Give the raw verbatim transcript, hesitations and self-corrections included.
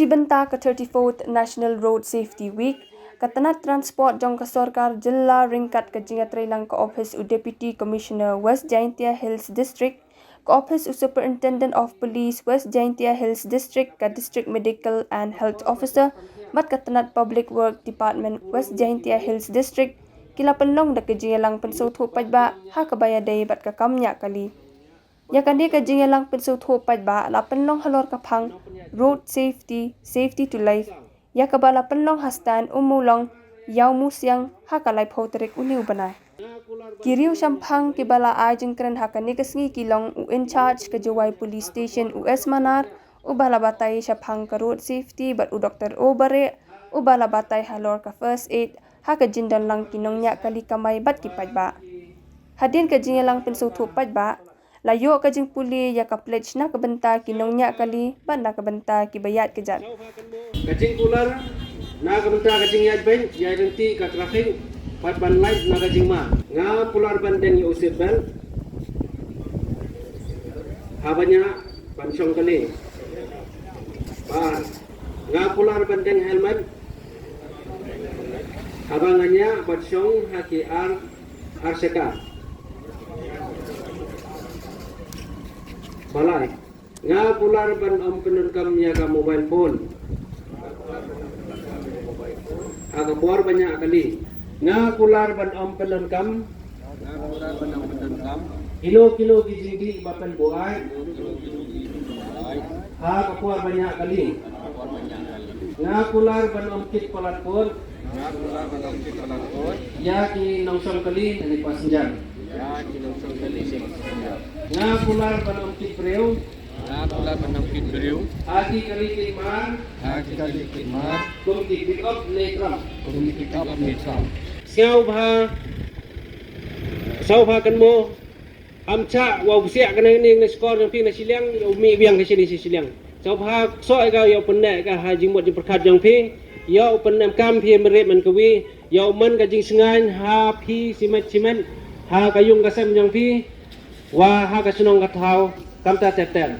Bynta ka thirty-fourth National Road Safety Week, ka tnat transport jong ka sorkar jylla ryngkat ka jingïatreilang ka ophis u Deputy Commissioner West Jaintia Hills District, ka ophis u Superintendent of Police West Jaintia Hills District, ka District Medical and Health Officer bad ka tnat Public Work Department West Jaintia Hills District ki la pynlong da ka jingïalang pynsngewthuh paidbah ha kaba ïadei bad ka kam ñiah kali. Ïa kane ka jingïalang pynsngewthuh paidbah la pynlong halor ka phang Road Safety, Safety to Life, ïa kaba la pynlong ha stand Ummulong, Ïawmusiang ha ka laiphew tarik une u bnai. Ki riew shemphang kiba la ai jingkren ha kane ka sngi ki long u in charge ka Jowai Police Station u S Manar, uba la batai shaphang ka road safety bad u Doctor O Bareh, uba la batai halor ka first aid ha ka jingdon lang ki nongñiah kali kamai bad ki paidbah. Hadien ka jingïalang pynsngewthuh paidbah, la ïoh ka jingpule ïa ka pledge na ka bynta ki nongñiah kali bad na ka bynta kiba ïaid kjat. Ka jingkular na ka bynta ka jingïaid beit, ïaid lynti ka traffic, pat ban lait na ka jingma. Nga kular ban deng ïa u seat belt haba ñiah bad shong kali. Ba nga kular ban deng helmet haba nga ñiah bad shong ha ki ar, ar shaka. Ba lai, nga kular ban ym pyndonkam ïa ka mobile phone ha ka por ba ñiah kali. Nga kular ban ym pyndonkam kino kino ki jingdih ba pynbuaid ha ka por ba ñiah kali. Nga kular ban ym kit palat kut ïa ki nongshong kali ne passenger. Nga kular ban ym kit briew ha ki kali kit mar kum ki pick up ne truck. Sngewbha, sngewbha kynmaw, ym shah wa u bsiah kane ne shkor jong phi na shiliang, ïa u mih biang ka shini shi shiliang. Sngewbha ksoh ïa ka, ïa u pynneh ka ha jingmut jingpyrkhat jong phi, ïa u pynneh kam phi mynried mynkawi, ïa u man ka jingsngaiñ ha phi shimet shimet, ha ka ïung ka sem jong phi, wa ha ka shnong ka thaw, kumta ter ter.